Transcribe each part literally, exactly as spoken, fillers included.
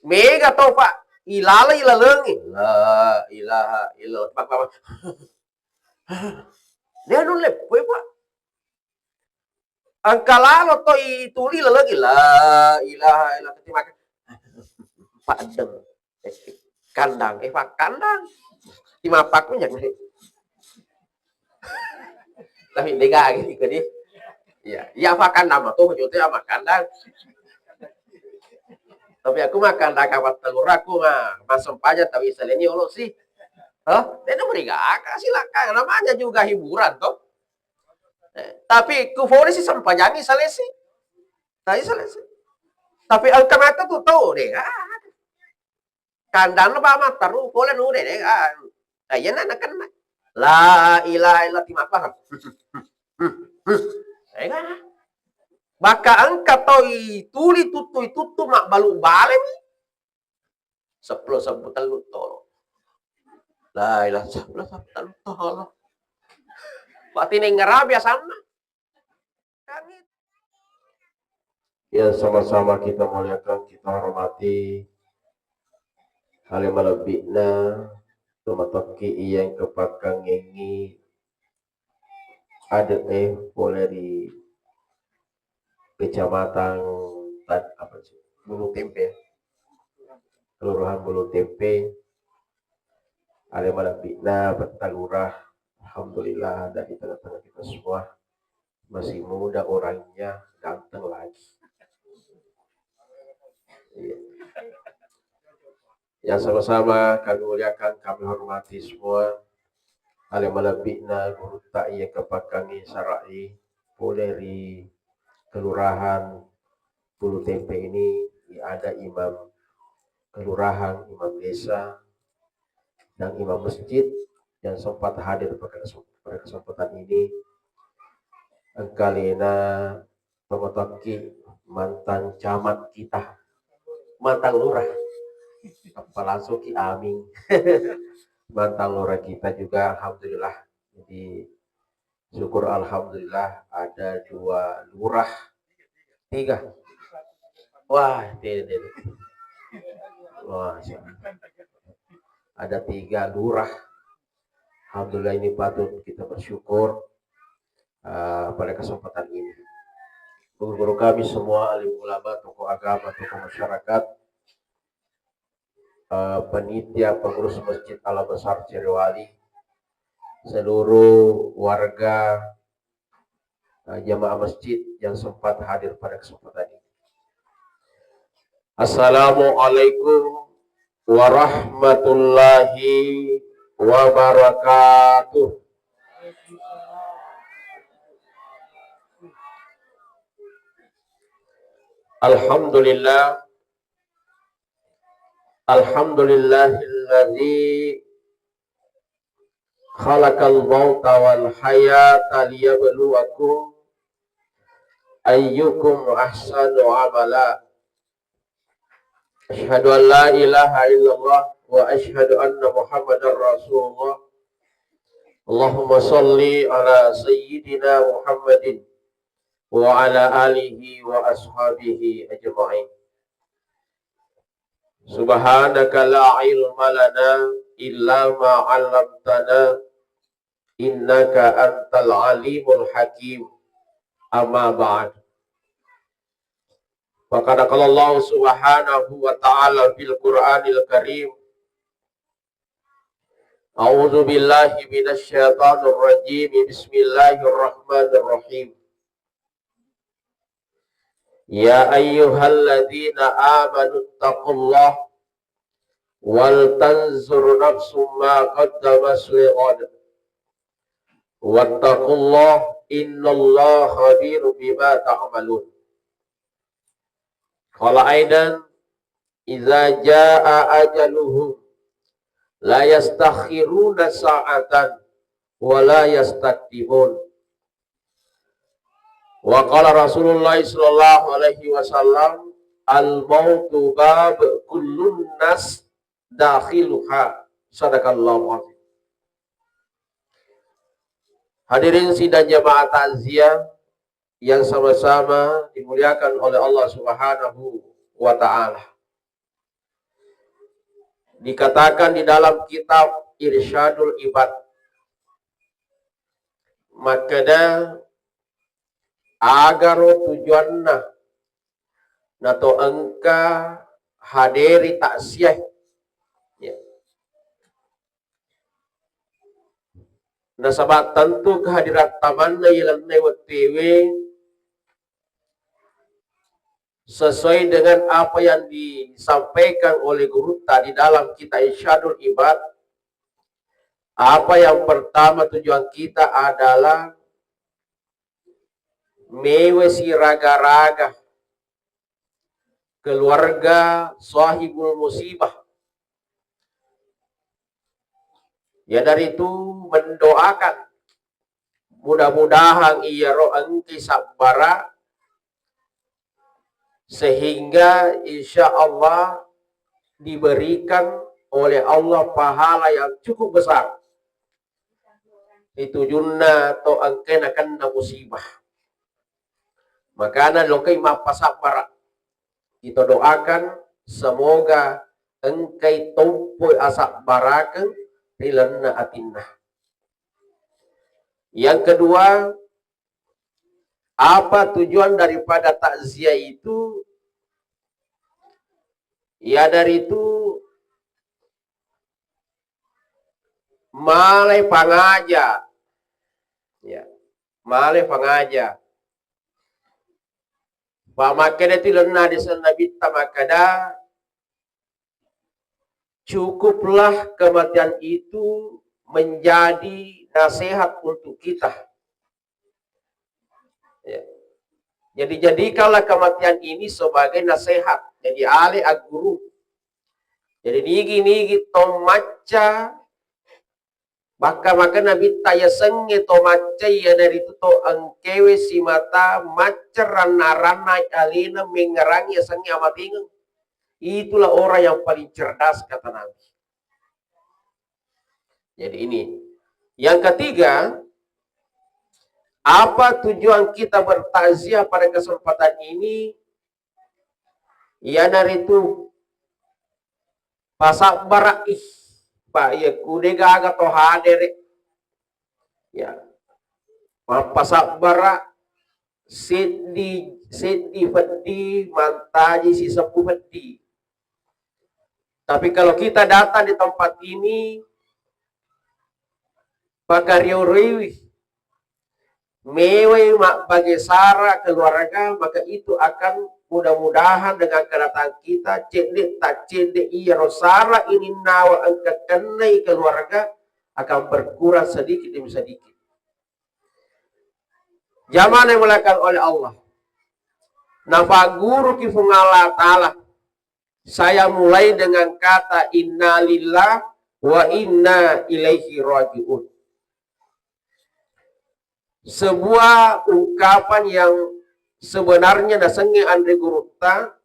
Mega to, Pak, ilaleng ilalengi. La ilaha illallah. Pak, Pak, Pak. Dia nulle poi, Pak. Engka lalo to ituli lalengi, la ilaha illallah, teti maka. Paddeng. Kandang, eh, pakkandang. Timapakku nyang. Tapi dega gitu di. Iya, iya, pakkandang mah tuh, maksudnya makkandang. Tapi aku makkandang kapan telur aku mah, masem paja tapi seleni olo sih. Hah? Dia meriga, silakan, namanya juga hiburan toh. Eh, tapi ku fole si sempajangi salesi. Tadi salesi. Tapi engka mata tu tau deh. Ah. Kandang lo ba mataru, fole nu deh, deh. Ah. Nah, iya na kena. La ilaha illa timapa. Eh, kan? Maka engka tau ituli tuttu, ituttu mabbalu bale mi. Seppulo sebbu tellu tolo. La ilaha, seppulo sebbu tellu tolo. Berarti nengngara biasanna. Yang sama-sama kita muliakan, kita hormati, ale malebbi'na, tomatokki iya engka pakkangengi ade'e pole ri Kecamatan Tan-, apa sih? Bulu Tempe. Kelurahan Bulu Tempe. Ale malebbi'na Petta Lurah. Alhamdulillah ada di tengah-tengah kita semua. Masih muda orangnya, ganteng lagi. Iya. Yang sama-sama kami muliakan, kami hormati semua. Ale malebbi'na gurutta iya engka pakkangi sara'i pole ri Kelurahan Bulu Tempe ini, ada imam kelurahan, imam desa, dan imam masjid yang sempat hadir pada kesem-, pada kesempatan ini. Engka alena tomatokki mantan camat kita, mantan lurah. Apa langsung ki amin. Mantan lurah kita juga, alhamdulillah. Jadi syukur alhamdulillah ada dua lurah, tiga. Wah, tidak, tidak. Wah, ada tiga lurah. Alhamdulillah, ini patut kita bersyukur eh, pada kesempatan ini. Guru-guru kami semua, alim ulama, tokoh agama, tokoh masyarakat, eh, panitia pengurus Masjid Al Besar Cerewali, seluruh warga, eh, jamaah masjid yang sempat hadir pada kesempatan ini. Assalamualaikum warahmatullahi wabarakatuh. Alhamdulillah. Alhamdulillahilladzi khalaqal mauta wal hayata liyabluwakum ayyukum ahsanu amala. Asyhadu an la ilaha illallah wa asyhadu anna Muhammadar Rasulullah. Allahumma shalli ala sayyidina Muhammadin wa ala alihi wa ashabihi ajma'in. Subhanaka la ilma lana illa ma 'allamtana innaka antal alimul hakim. Amma ba'd. Wa qad qala Allah subhanahu wa ta'ala fil Qur'anil Karim. A'udzu billahi minasy syaithanir rajim. Bismillahirrahmanirrahim. Ya ayyuhalladzina amanu taqullaha wal tanzur nafsum ma qaddamat lighad. Wattaqullaha innallaha khabirum bima ta'malun. Qala aidan, idza jaa ajaluhum la yastakhiruna sa'atan wa la yastaqdimun. Wa qala Rasulullah sallallahu alaihi wasallam, al mautu bab kullun nas dakhiluha. Sadaqallahu azim. Hadirin sidang jamaah takziah yang sama-sama dimuliakan oleh Allah Subhanahu wa taala. Dikatakan di dalam kitab Irsyadul Ibad, makkeda, agaro tujuanna nato engka haderi takziah. Ya. Nasaba tentu kehadiran tamanna ilenna wettuewe sesuai dengan apa yang disampaikan oleh gurutta di dalam kitab Irsyadul Ibad, apa yang pertama tujuan kita adalah mewe siraga-raga keluarga sahibul musibah. Iyanaritu mendoakan, mudah-mudahan iyaro engki sabbara, sehingga insya Allah diberikan oleh Allah pahala yang cukup besar. Itujunna to engkai nakenna musibah. Makana lokai mappasabbara. Kita doakan semoga engkai tompo asabbarakeng ri lalenna atinna. Yang kedua, apa tujuan daripada takziah itu? Iyanaritu malai pangaja. Ya, malai pangaja. Pamakkeda tu lalenna hadis Nabitta makkeda, cukuplah kematian itu menjadi nasihat untuk kita. Ya. Jadi, jadikanlah kematian ini sebagai nasihat. Jadi, ale agguru. Jadi, nigi-nigi to macca, bahkan maka Nabitta yasengnge to macca, iyanaritu to engkewe simata macca ranna-ranna alena mengngerangi yasengnge amatengeng. Itulah orang yang paling cerdas, kata Nabi. Jadi ini. Yang ketiga, apa tujuan kita bertakziah pada kesempatan ini? Iyanaritu pasabbara'i, Pak, iya kude gaga to hadere. Ya. Mappasabbara seddi, seddi peddi, mantaji sisebbu peddi. Tapi kalau kita datang di tempat ini, pakario-rioi, mewai mabbage sara keluarga, maka itu akan mudah-mudahan dengan kedatangan kita, cedde tak cedde iyaro sara ininnawa engka kennai keluarga akan berkurang sedikit demi sedikit. Jamaah yang dimuliakan oleh Allah. Napagguruki Puang Allah Ta'ala. Saya mulai dengan kata innalillah wa inna ilaihi raji'un. Sebuah ungkapan yang sebenarnya nasengnge anre gurutta,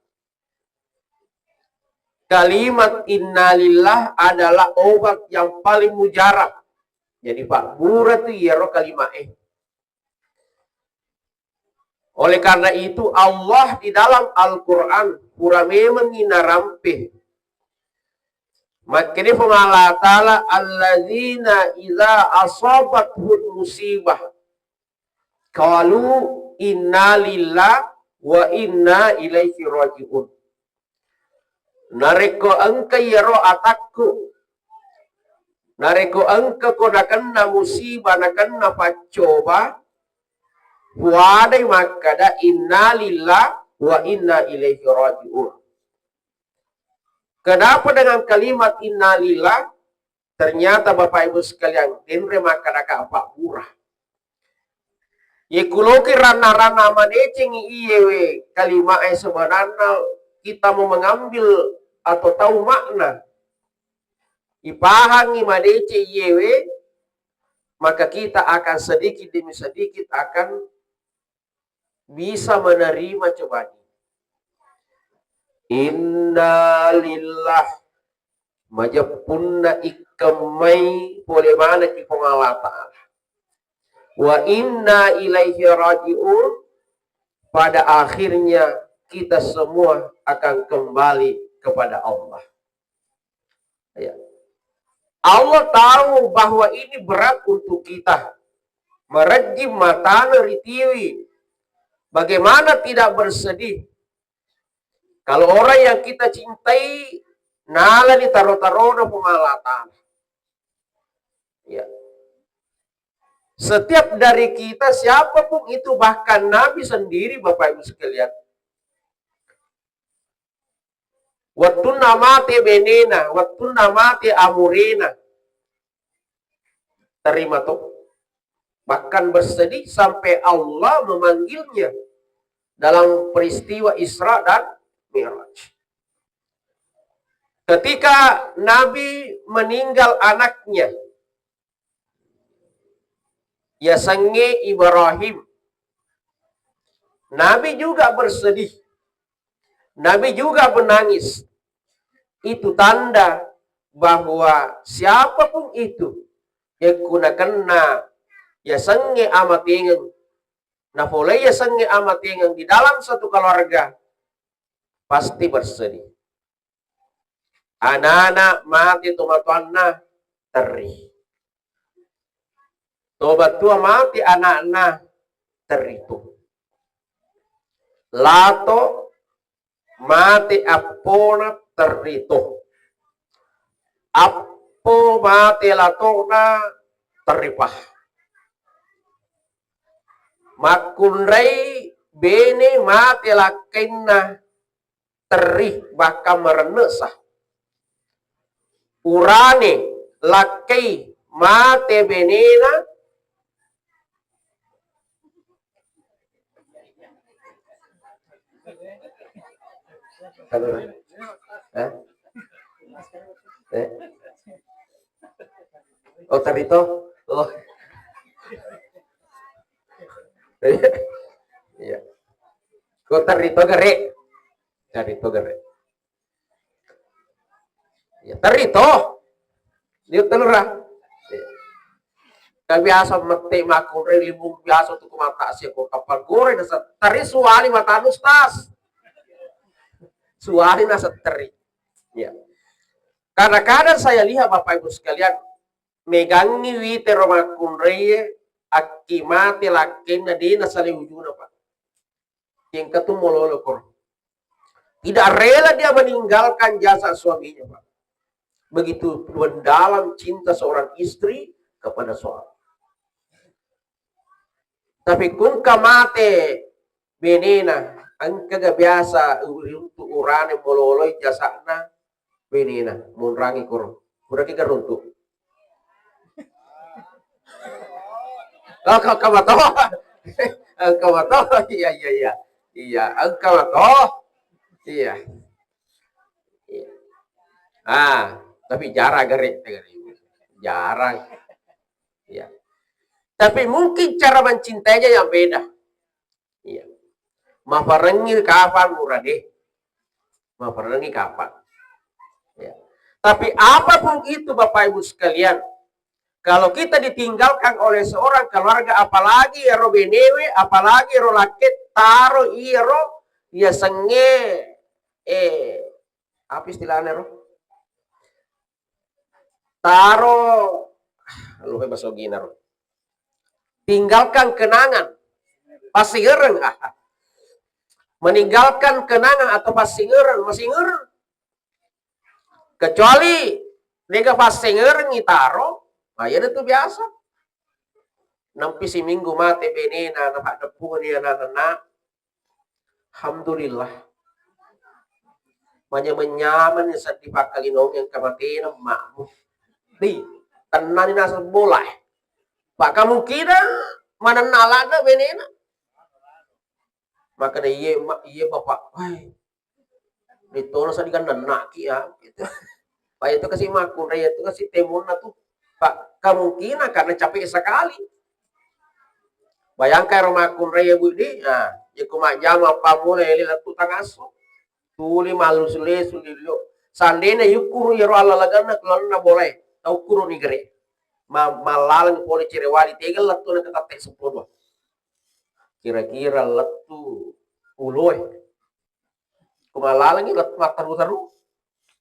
kalimat innalillah adalah obat yang paling mujarab. Jadi, pabbura tu iyaro kalimat e. Oleh karena itu, Allah di dalam Al-Quran pura memengngi narampe. Makkeda Puang Allah Ta'ala, "Alladzina idza asabathum musibah, qalu inna lillah wa inna ilaihi raji'un." Narekko engka iyaro atakku, narekko engkako nakenna musibah, nakenna paccoba, puadai makkada, "Inna lillah wa inna ilaihi raji'un." Kenapa dengan kalimat inna lillah? Ternyata, Bapak Ibu sekalian, denre makkadaka pabbura. Ye kuloki ranna-ranna madecengi iyewe kalimae, sebenarnya kita mau mengambil atau tahu makna, ipahangi madeceng iyewe, maka kita akan sedikit demi sedikit akan bisa menerima cobaan. Inna lillah, majeppunna ikkemmai pole manekki Puang Allah Ta'ala. Wa inna ilaihi raji'un, pada akhirnya kita semua akan kembali kepada Allah. Ya. Allah tahu bahwa ini berat untuk kita. Marejjing matana ritiwi. Bagaimana tidak bersedih? Kalau orang yang kita cintai nalani taro-tarona Puang Allah Ta'ala. Ya. Setiap dari kita, siapapun itu, bahkan Nabi sendiri, Bapak Ibu sekalian, wettunna mate benena, wettunna mate amurena, terima to. Bahkan bersedih sampai Allah memanggilnya dalam peristiwa Isra dan Mi'raj. Ketika Nabi meninggal anaknya, yasengnge Ibrahim, Nabi juga bersedih. Nabi juga menangis. Itu tanda bahwa siapapun itu, yakko nakenna yasengnge amatengeng, napolei yasengnge amatengeng di dalam satu keluarga, pasti bersedih. Anana mate tomatoanna, terri. Tobatua mate ana'na, terri to. Lato mate appona, terri to. Appo mate latona, terripa. Makkunrai bene mate lakkainna, terri, bahkan marenne'sa. Urane lakkai mate benena, eh? Eh? Oh, terri to? Oh. Iya. Ko terri to gare. Terri to gare. Ya, terri to. Dia telura. Ya. Kan biasa mette makkunrai limu biasa tu ku mata sia ko kapal goreng nasa terri suwali mata nustas. Suwali nasa terri. Ya. Kadang-kadang saya lihat Bapak Ibu sekalian, megangngi witero makkunraie, akki mate lakkenna de nasalai ujuna, Pak. Engka tu mololo koro. Tidak rela dia meninggalkan jasa suaminya, Pak. Begitu mendalam cinta seorang istri kepada suami. Tapi kungka mate benena, engkaga biasa uri-, untuk urane mololoi jasa'na benena, monrangi koro. Puraki garuntu. Oh, engka, engka mato. Engka mato. Iya, iya, iya. Iya, engka mato. Iya. Iya. Ah, tapi jarang gare, jarang. Iya. Tapi mungkin cara mencintainya yang beda. Iya. Maparengngi kapang murade. Maparengngi kapang. Ya. Tapi apapun itu, Bapak Ibu sekalian, kalau kita ditinggalkan oleh seorang keluarga, apalagi ero benewe, apalagi ero lakke, taro iyaro yasengnge, eh, apa istilahnya ro? Taro, lupa bahasa Ogina ro. Tinggalkan kenangan. Passingereng. Meninggalkan kenangan atau passingereng, massingereng. Kecuali dega passingereng itaro, nah, iya tu biasa. Nampi siminggu mate benena, napaddeppungeng anana. Alhamdulillah. Manyameng-nyameng seddi pakkalinongeng kamatena emmakmu. Di, tennani naseng bola. Pak, kemungkinan manenna alana benena. Maka iye, Mak, iye, Bapak. Wai. Ditolong sadikan nenaki ya. Gitu. Pak, itu kasih makkunrai itu kasih temonna tuh. Pak, kemungkinan karena capek sekali. Bayangkan ero makkunrai ya, Bu, di, nah, ya, ku majjama pammula ele lettu tangasso. Tuli mallusu-lesu lilio. Sandena yukkuru yero allalaganna keluarna bolae. Taukkuru ni gere. Ma-, mallaleng pole cerewali tega lettu na ketatte seppulo dua. Kira-kira lettu uloe. Ku mallalengi lettu matteru-teru.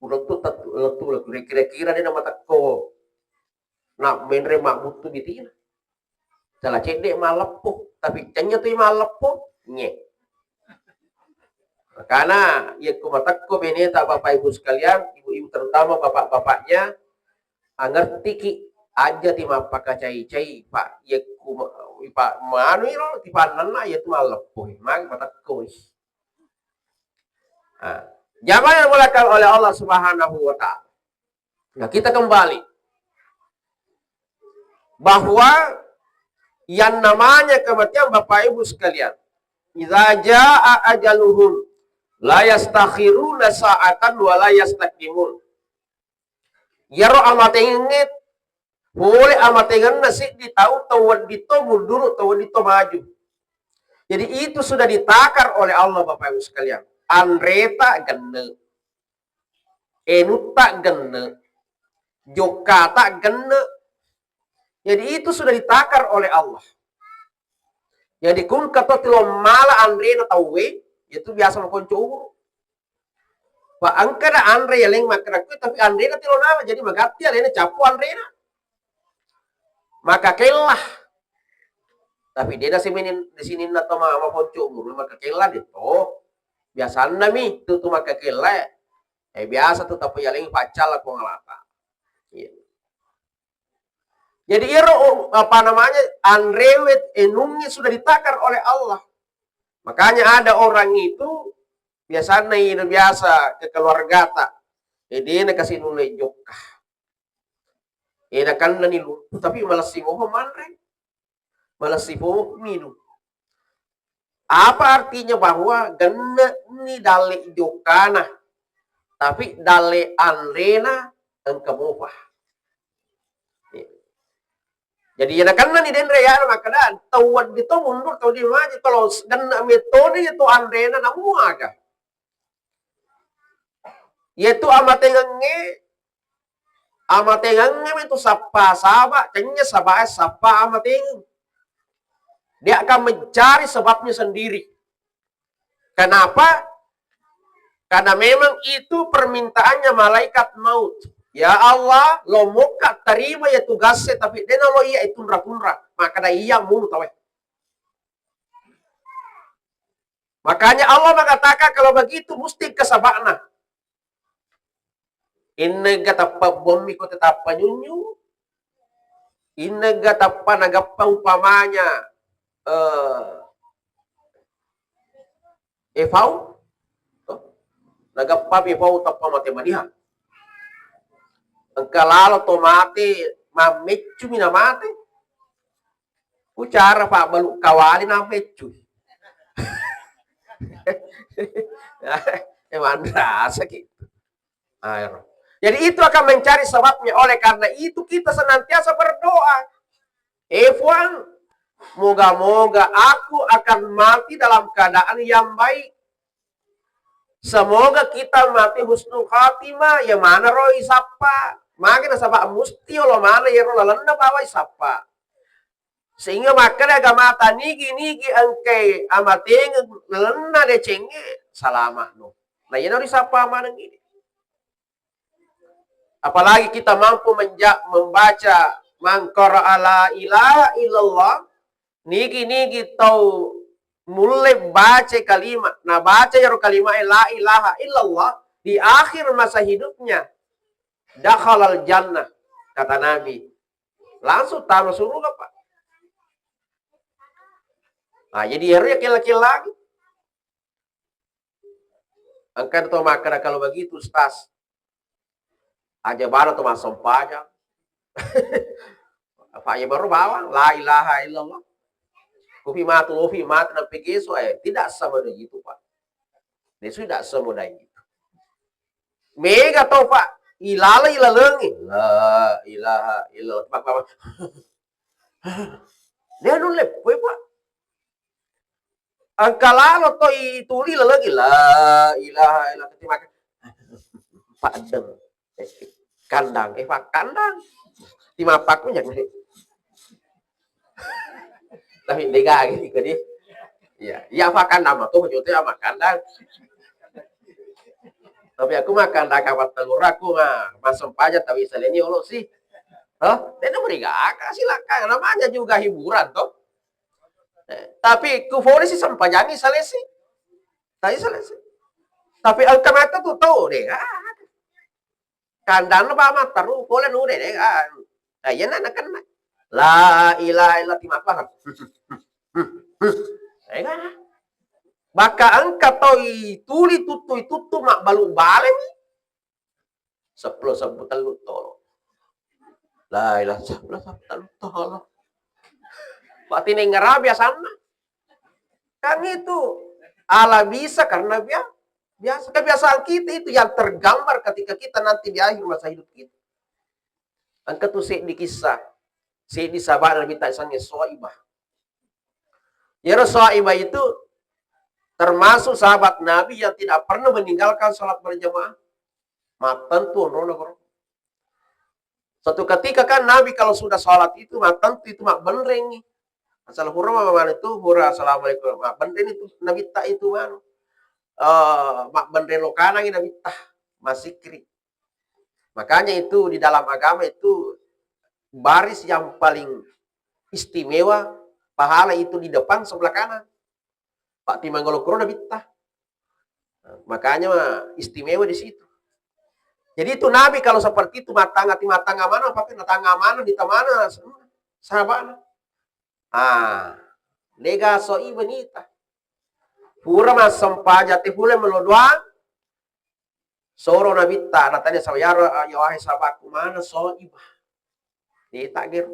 Ulettu tet-, lettu, lettu. Kira-kira de' namatekko. Na menre mabbuttu bitina. Tala cedde' malleppo, tapi cenya tu malleppo. Nye. Makana, yekko matekko beneta, Bapak Ibu sekalian, ibu-ibu terutama bapak-bapaknya, angertiki aja ti mappakacai-cai, Pak, yekko ma-, Pak, manu iro, ti pannanna, iya tu malleppo, magi matekko. Ah. Jamaah yang dimuliakan oleh Allah Subhanahu wa Ta'ala. Nah, kita kembali bahwa yang namanya kematian, Bapak Ibu sekalian, "Idza jaa ajaluhum la yastakhiruna sa'atan wa la yastaqdimun." Iyaro amatengengnge, pole amatengenna siddi tau, tau wedding to munduru, tau wedding to maju. Jadi, itu sudah ditakar oleh Allah, Bapak Ibu sekalian. Anreta genne, enutta genne, jokkata genne. Jadi, itu sudah ditakar oleh Allah. Jadi, kungka to tilo mala anrena tauwe, itu biasa makonco umuru. Pa engka na anre yaleng makkeda kue, tapi anrena tilo nala, jadi magatti alena cappu anrena. Maka kellah. Tapi de' na siminin, di sininna to ma-, maponco umuru maka kellah de' to. Biasanna mi tu, tu maka kellah. Eh, biasa tu tapi yaleng paccalla ko ngalata. Iya. Jadi iyaro, apa namanya, anrewe enungnge sudah ditakar oleh Allah. Makanya ada orang itu biasanna ino biasa ke keluargata. Eh, de' na kasi nulle jokka. Eh, nakannani lumpuh, tapi malessi mopa manre. Malessi mopa minum. Apa artinya? Bahwa genne'ni dalle jokkana, tapi dalle anrena engka mopa. Jadi, iya nakennani denre ya, makkeda, tau wedding to mundur, tau di maju, kalau genne' metode itu anrena namuaga. Yaitu amatengengnge, amatengengnge itu sappa saba, kenya saba, sappa amatengeng. Dia akan mencari sebabnya sendiri. Kenapa? Karena memang itu permintaannya malaikat maut. Ya Allah, lo mokka terima ya tugasnya, tapi dena lo iya itu tunra-tunra. Maka da iya mulu tawe. Makanya Allah mengatakan kalau begitu mesti ke sabakna. Innega tappa bommi ko tetappa nyunyu. Innega tappa nagappa umpamanya, eh, Efau. Nagappa Efau tappa mate maniha. Engka lalo to mate, mammeccu mi na mate. Ku cara pabbalu kawali na meccu. Eh, manrasa ki. Ah, ero. Jadi itu akan mencari sebabnya. Oleh karena itu kita senantiasa berdoa. Eh, Puang, moga-moga aku akan mati dalam keadaan yang baik. Semoga kita mati husnul khatimah, ya mana ro isappa. Magi nasaba musti olo mana ya ro lalenna bawa isappa. Sehingga makkeda agamata nigi-nigi engkai amatengeng lalenna decengnge, salama no. Nah, iyana risappa maneng ini. Apalagi kita mampu menja-, membaca man qara'a la ilaha illallah, nigi-nigi tau mulle baca kalimat, na baca iyaro kalimat la ilaha illallah di akhir masa hidupnya, dakhalal jannah, kata Nabi. Langsung tama suruga, Pak. Nah, jadi ero ya kella-kella. Engka to makkeda, "Kalau begitu, Ustaz, aja bana to massempajang." Apa ya baru bawang, la ilaha illallah. Kupi matu, kupi matu, nampe gesu, eh, tidak semudah itu, Pak. Itu tidak semudah itu. Mega to, Pak, ilala ilalengi. La ilaha illallah. Pak, Pak, Pak. Dia nulle, Pak. Engka lalo to ituli lelegi, la ilaha illa, ketimake. Paddeng. Kandang, eh, pakkandang. Timapakku nyang. Tapi dega gitu di. Iya, iya pakkandang mah tuh, maksudnya makkandang. Tapi aku makan dagang battelura, aku ma-, masempajang tapi seleni olo sih. Hah? Tidak merigaka, silakan. Namanya juga hiburan, toh. Eh, tapi ku pole si sempajangi selesai. Tapi selesai. Tapi engka mata tu tahu deh. Ah. Kandang ba matteru pole nu deh, deh. Ah. Nah, iya nak kena. La ilaha illa timakwa. Eh, kan? Maka engka tau ituli tuttu, ituttu mabbalu balemi. Seppulo sebbu tellu tolo. La ilaha, seppulo sebbu tellu tolo. Berarti nengara biasanna. Kan itu ala bisa karena bia-, biasa, kebiasaan kita itu yang tergambar ketika kita nanti di akhir masa hidup kita. Engka tu seddi kisah, seddi sahabat Nabi ta isangnge Soibah. Iyaro Soibah itu termasuk sahabat Nabi yang tidak pernah meninggalkan salat berjamaah. Mattentu onrona goro. Suatu ketika kan Nabi kalau sudah salat itu mattentu itu mabbenrengi. Asal hura mama itu, hura assalamualaikum, mabbenreng itu Nabi ta itu manu. Eh, mabbenreng lokanangi Nabi ta, masikri. Makanya itu di dalam agama itu baris yang paling istimewa, pahala itu di depan sebelah kanan. Pak timang golo kuro Nabi ta. Makanya istimewa di situ. Jadi itu Nabi kalau seperti itu matanga ti matanga mana, pakai natanga mana, di tamana sahabatnya. Ah, lega Soibah nita. Pura massempajang te pura melo doang. Soro Nabitta, natanya sama yaro, ya wahai sahabatku, mana Soibah? Dia tak geru.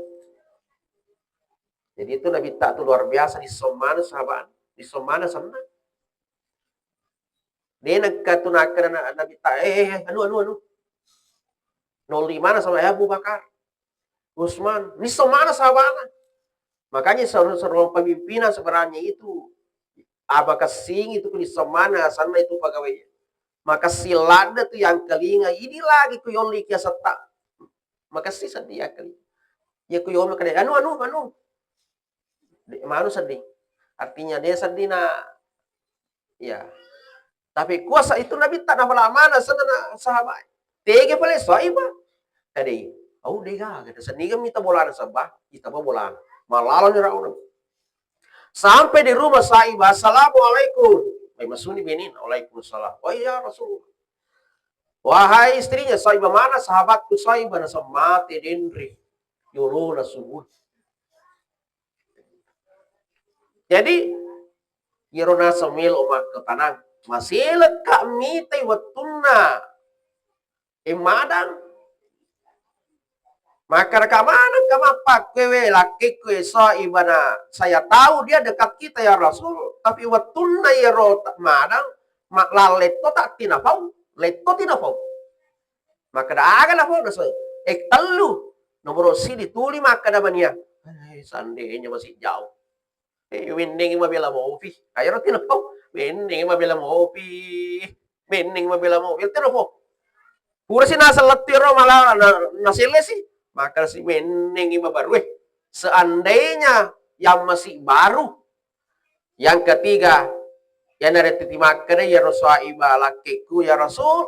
Jadi itu Nabitta tu luar biasa, disommana sahabat, disommana senna. Dia nak tu nak Nabitta, eh, eh, eh, anu, anu, anu. Nol di mana sama Abu Bakar? Utsman, nisso mana sahabana. Makanya seru-, seruan pemimpinan sebenarnya itu, ah, makessing itu ku nisso mana, sanna itu pegawai. Makessing ladde tu yang kelinga, ini lagi ku yolli kia setta. Makessing seddi yang kelinga. Ya ku yolli kada, anu, anu, anu. De-, manu seddi. Artinya dia seddi na, ya. Tapi kuasa itu Nabi tak nafala mana sana na sahabat. Tege pale Soibah. Tadi, au dega, kita sendiri mita bolana sabah, kita ba bolana. Malalo ni rauna. Sampai di rumah Soibah, "Assalamualaikum." Mai masuni benin, "Waalaikumsalam." "Oh iya, Rasul." Wahai istrinya Soibah, mana sahabatku Soibah, na semmate denre. Yolona subuh. Jadi, iyaro naseng melo makkutanang, maselekka mitai wettunna, eh, madang? Makkedaka manengka mappakkuewe lakkekku, eh, Soibah, na saya tahu dia dekat kita, ya Rasul, tapi wettunna iyaro ta-, madang, ma-, lalletto tak tinapau, letto tinapau. Makkeda aga na pau, naseng, eh, tellu. Nomoro siddi tuli makkeda mania, "Eh, seandainya masih jauh." Eh, mennengngi mabela mopi. Ayaro tinapau, mennengngi mabela mopi. Mennengngi mabela mopi. Tinapau. Pura si naseng lettu ro malah na-, naselle si. Makkeda si mennengngi mabarue. Seandainya yang masih baru, yang ketiga, iyanaritu ti makkeda, "Ya Rasul, iba lakkekku, ya Rasul,"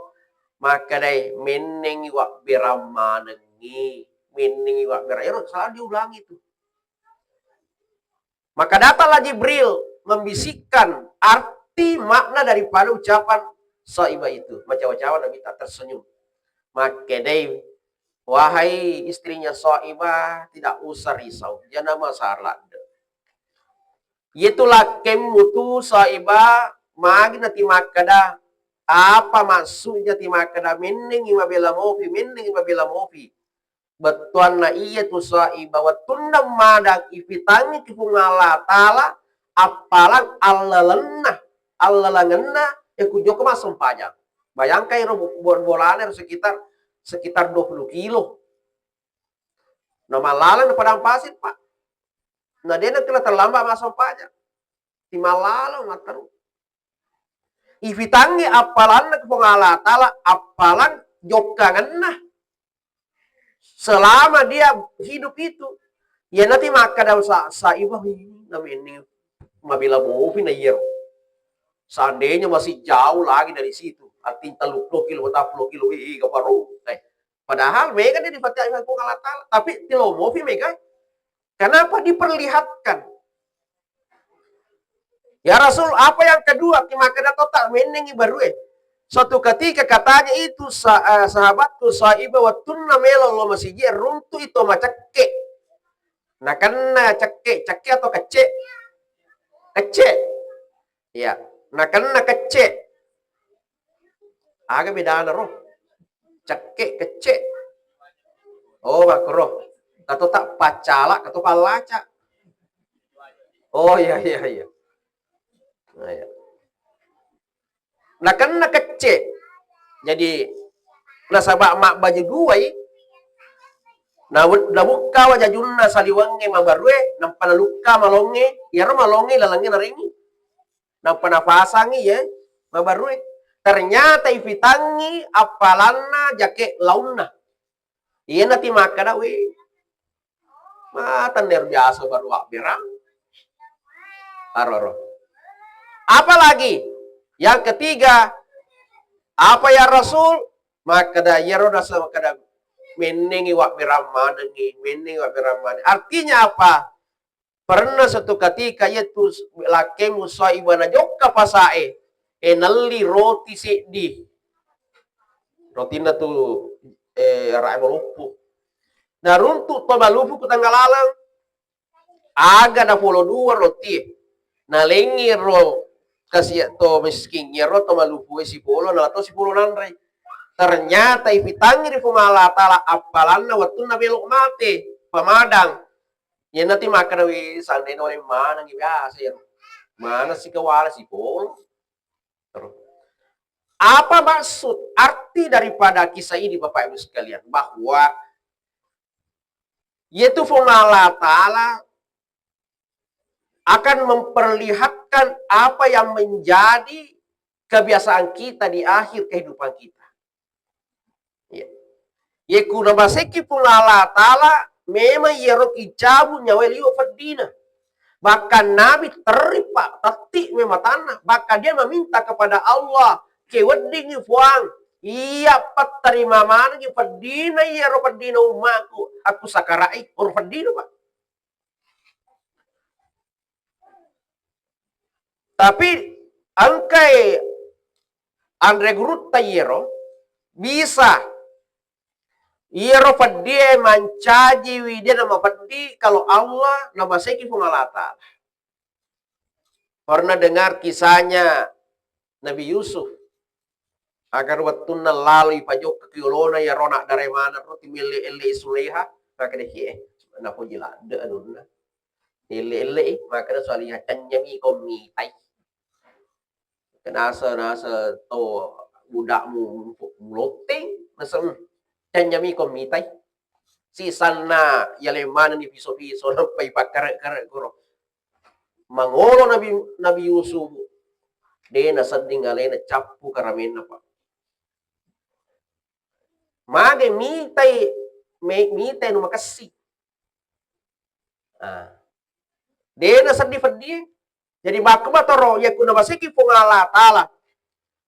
makkedai, "Mennengngi wabberang manengngi, mennengngi wabberang." Ero salah diulangi tu. Maka datanglah Jibril membisikkan arti makna daripada ucapan Soibah itu. Macawa-cawa Nabi tak tersenyum. Makkedai, "Wahai istrinya Soibah, tidak usah risau. Jangan masalah." Iyatu lakkemmu tu Soibah, magi nati makkeda, apa maksudnya ti makkeda mennengngi mabela mopi, mennengngi mabela mopi? Bettuanna iyatu Soibah, wettunna madang ifitangngi ki Puang Allah Taala, appalang allalenna, allalengenna, e, ku jokka massempajang. Bayangkan ero bo-, bo-, bolana ero sekitar, sekitar dua puluh kilo. Na mallaleng na padang pasir, Pak. Na de na kena terlambat massempajang. Ti mallaleng matteru. Ifitangngi appalanna ke Puang Allah Taala, appalang jokkangenna. Selama dia hidup itu, iyanati makkeda sa-, Soibah, "Wih, na menneng mabela mopi na iyaro. Seandainya masih jauh lagi dari situ." Artinya tellu puluh kilo, empat puluh kilo, ih, ih, gaparo. Eh, padahal mega dia dipateai Puang Allah Ta'ala. Tapi tilomofi mega. Kenapa diperlihatkan? Ya Rasul, apa yang kedua? Ki makkeda to ta mennengi barue. Suatu ketika katanya itu sa-, eh, sahabatku Saibah, wettunna melo lo masiji, runtu itu macekke. Nakenna cekke, cekke atau kecce? Kecce. Iya, nakenna kecce. Aga bedana ro? Cekke, kecce. Oh, makkoro. Kato tak pacala, kato pallaca. Oh, iya, iya, iya. Nah, iya. Nakenna kecce. Jadi, nasaba mabbaju duai, nawe-, nabukka wajajunna saliwengnge mabarue, nampa nalukka malongnge, iyaro malongnge lalengnge narengi. Nampa napasangi ye mabarue. Ternyata ifitangi appalanna jake launna. Iyana ti makkeda, "We, matennero biasa baru abberang." Aroro. Apalagi yang ketiga, apa ya Rasul? Makkeda, iyaro nasa makkeda, "Mennengi wabberang manengi, mennengi wabberang maneng." Artinya apa? Pernah suatu ketika iyatu lakkemu Saibah najokka pasae, e, nelli roti seddi. Rotinna tu, e, rae maloppo. Naruntuk to maloppo ku tengah laleng, aga napolo dua roti. Nalengi ro kasi to miskin, iyaro to maloppo e sipolo, nala to sipolo nanrei. Ternyata ifitangi ri Puang Allah Ta'ala appalanna wettunna melo mate, pamadang. Iyana ti makkeda, "We, sanre noleng manengi biasa ya. Mana sikawala sipolo." Terus. Apa maksud, arti daripada kisah ini, Bapak Ibu sekalian? Bahwa yaitu Puang Allah Ta'ala akan memperlihatkan apa yang menjadi kebiasaan kita di akhir kehidupan kita. Iya. Ye ku namaseki Puang Allah Ta'ala, memang iyaro kicabu nyawa liwa peddina. Bahkan Nabi terri, Pak, tetti me matanna. Bahkan dia meminta kepada Allah, ke weddingi Puang, iya patterima manengi peddina iyaro peddina ummaku. Aku sakarai, oro peddina, Pak. Tapi engkai anre gurutta iyero bisa iyero peddie mancaji widena mapeddi kalau Allah namaseki Puang Allah Ta'ala. Pernah dengar kisahnya Nabi Yusuf? Agar wettunna lalo ipajokka ki olona iyaro anak dare maneng ro, timelle-elle i Suleha, makkeda, "Hi, eh, napoji ladde anunna." Elle-elle i, makkeda Suleha, "Canynyami ko mitai. Nasa, nasa to budakmu mulotteng, nasa, canynyami ko mitai." Sisanna yaleng manenni piso-piso, nappa ipakkare-kare koro. Mangolo Nabi, Nabi Yusuf, de nasedding alena cappu karamenna, Pak. Mage mitai, me-, mitai nu makessi. Ah. De nasedding peddie. Jadi makkumatoro, yakku namaseki Puang Allah Ta'ala.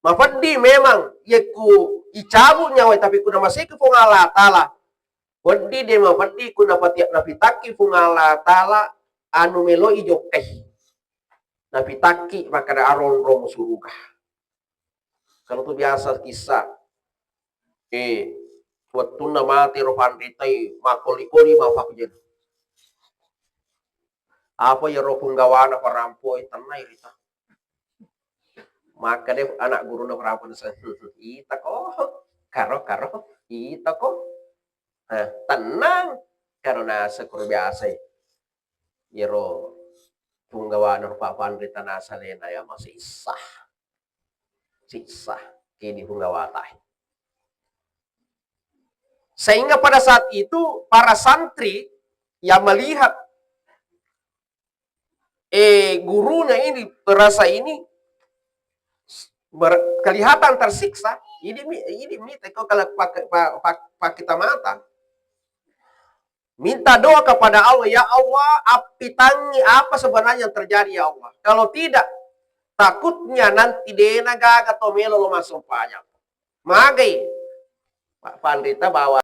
Mafeddi memang yakku icabu nyawai, tapi ku namaseki Puang Allah Ta'ala. Wedding de mafeddi ku napati-, napitakki Puang Allah Ta'ala anu meloi jokkai. Napitakki makkeda aronrong suruga. Kalau tu biasa kisah, eh, wettunna mate ro panritai, makkoli-koli mapakjena. Apa iyaro punggawana parampo e, tennai rita. Makkeda anak guruna parampo naseng, "Ita ko, karo, karo, ita ko." Eh, tenang, karo naseng kuro biasa e. Iyaro punggawana rupa panrita nasalena ya masih sah. Sisa kini punggawatai. Sehingga pada saat itu para santri yang melihat, eh, gurunya ini, perasa ini ber-, kelihatan tersiksa, ini mi-, ini mita kau kalau pakai pa-, pa-, pakai mata. Minta doa kepada Allah, "Ya Allah, appitangi apa sebenarnya yang terjadi, ya Allah. Kalau tidak, Takutnya nanti dena gaga to melo lo massempajang. Magai, Pak Pandita bawa